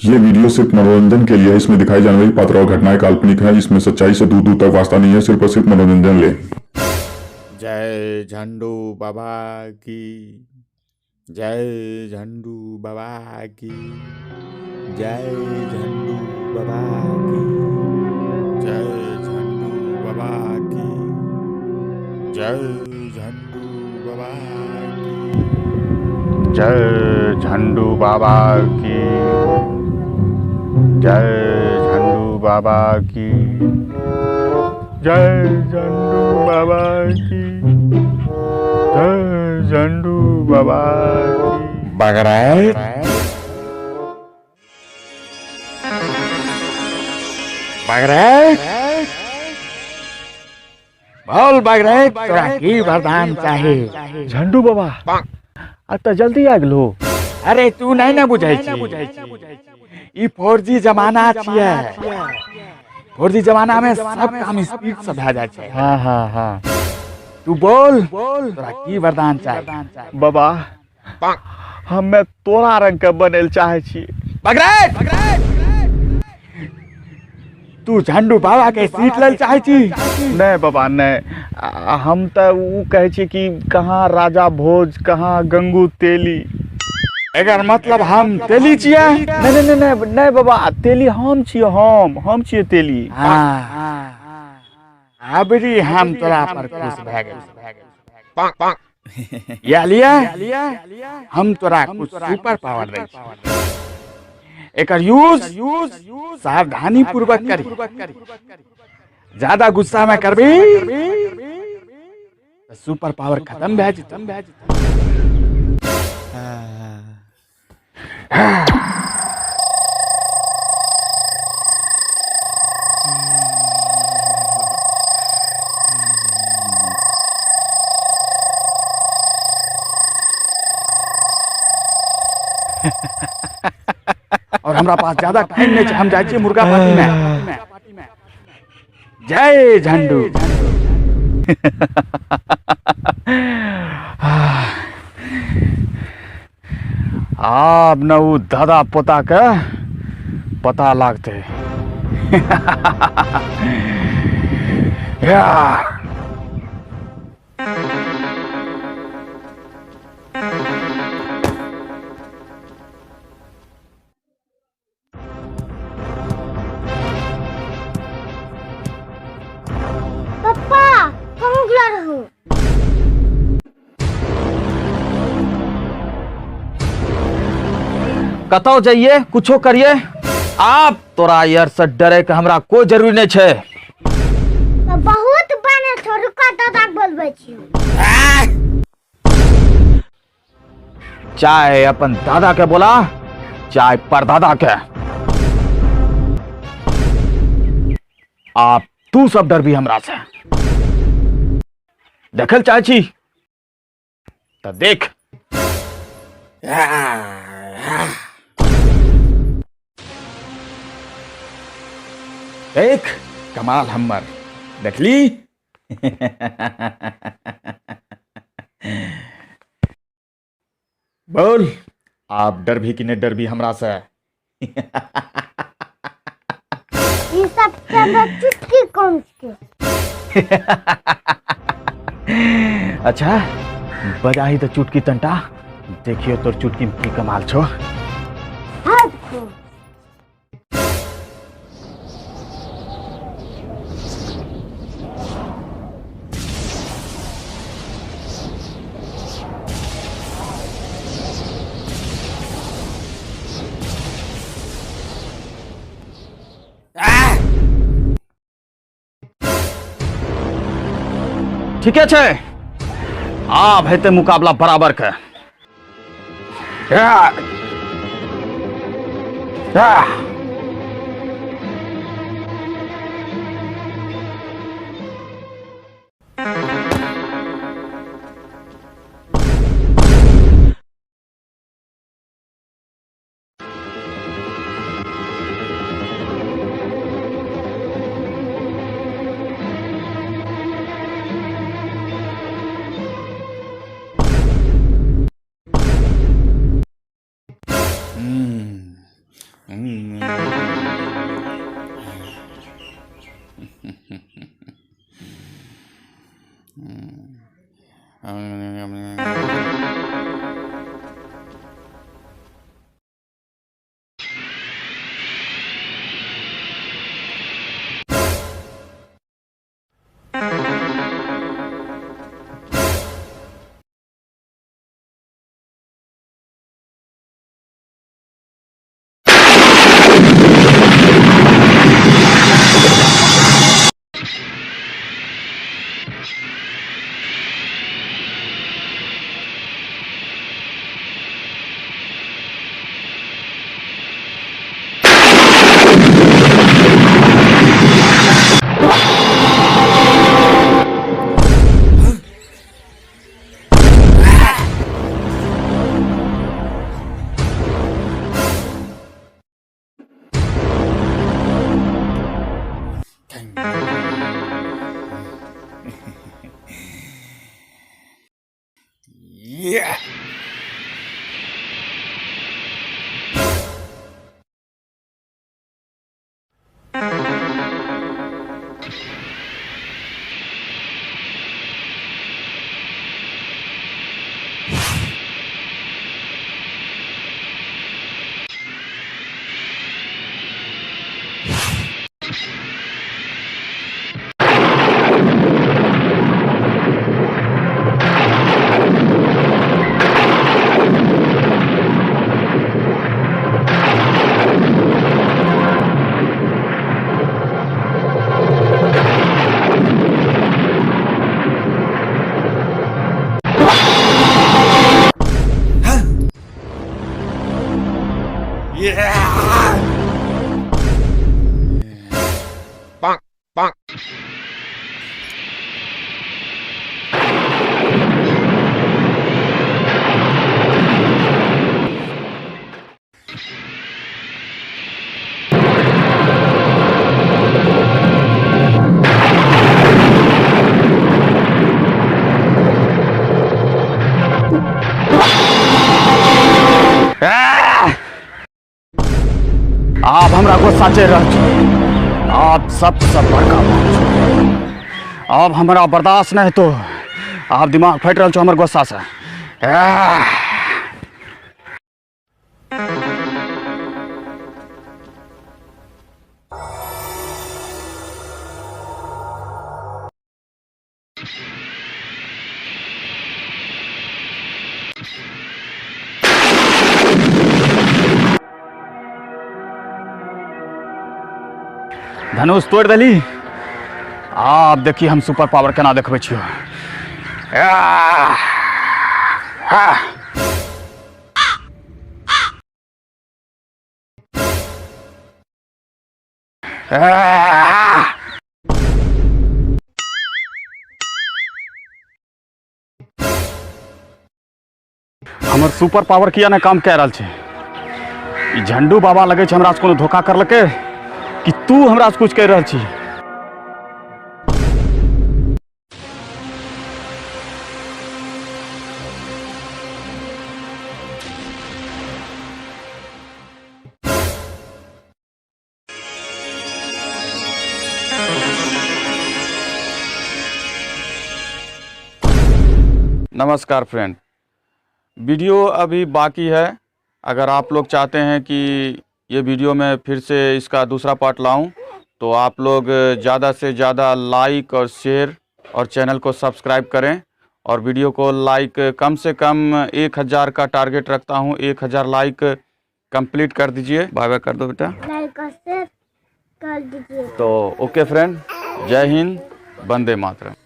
ये वीडियो सिर्फ मनोरंजन के लिए है। इसमें दिखाई जाने वाली पात्र और घटनाएं काल्पनिक हैं। इसमें सच्चाई से दूर दूर तक वास्ता नहीं है। सिर्फ और सिर्फ मनोरंजन ले। जय झंडू बाबा की जय, झंडू बाबा की जय, झंडू बाबा की जय, झंडू बाबा की जय, झंडू बाबा की जय, झंडू बाबा की जय, झंडू बाबा की जय, झंडू बाबा की जय, झंडू बाबा की। बगराए बगराए बोल बगराए, तोरा की वरदान चाही? झंडू बाबा आ तऽ जल्दी आ गेलो। अरे तू नहीं ना बुझै छी, ई 4G जमाना छियै। 4G जमाना में सब काम स्पीड से भए जाइ छै। हाँ हाँ हाँ। तू बोल, तोरा की वरदान चाही? बाबा, हमे तोरा रंग के बनेल चाहे छी। बगराए, तू झंडू बाबा के सीट लेल चाहे छी? नहीं बाबा नहीं, हम तऽ उ कहै छी कि कहाँ राजा भोज कहाँ गंगू तेली। एकर मतलब हम तेली छियै? नहीं नहीं नहीं नहीं नहीं बाबा, तेली हम छियै, हम छियै तेली। हाँ, अबरी हम तोरा पर खुश भए गेल। या लिया, हम तोरा कुछ सुपर पावर दै छी, एकर यूज सावधानी पूर्वक करी। ज्यादा गुस्सा में करबी तऽ सुपर पावर खत्म भए जेतौ। और हमरा पास ज्यादा टाइम नहीं छै, हम जाइ छियै मुर्गा पार्टी में। जय झंडू। आब न उ दादा पोता के पता लागतै। या। पप्पा कहाँ गेला रहू? कतौ जाइए, कुछो करिए, आप तोरा यार से डरे के हमरा कोई जरूरी नहीं छै। तो बहुत बने छो, रुका दादा के बोलबै छी। चाहे अपन दादा के बोला चाहे परदादा के, आप तू सब डरबी हमरा से। देखल चाहे छी त देख। देख कमाल हम्मर, देखली? बोल, आप डरभी कि नहीं डरभी हमरा से? ई सब के हमरा चुटकी कम के। अच्छा बजाही तो चुटकी तंटा, देखियो तोर चुटकी में की कमाल छो। हाथ को ठीके छै, आब हेतै मुकाबला बराबर के। आब हमरा गुस्सा चढ़ि रहल छौ। आब सबसँ बड़का बात छौ, आब हमरा बर्दाश्त नहि हेतौ। आब दिमाग फाटि रहल छौ हमर गुस्सासँ। धनुष तोड़ि देली। आब देखी हम सुपर पावर केना देखबै छियौ। हमर सुपर पावर किया नहि काम कए रहल छै? ई झंडू बाबा लगै छै हमरा से कोनो धोखा करलकै कि तू हमरा से कुछ कहि रहल छी। नमस्कार फ्रेंड, वीडियो अभी बाकी है। अगर आप लोग चाहते हैं कि ये वीडियो में फिर से इसका दूसरा पार्ट लाऊं तो आप लोग ज़्यादा से ज़्यादा लाइक और शेयर और चैनल को सब्सक्राइब करें और वीडियो को लाइक कम से कम 1000 का टारगेट रखता हूं, 1000 लाइक कंप्लीट कर दीजिए। बाय बाय कर दो बेटा। लाइक और शेयर कर दीजिए। तो ओके फ्रेंड, जय हिंद, वंदे मातरम।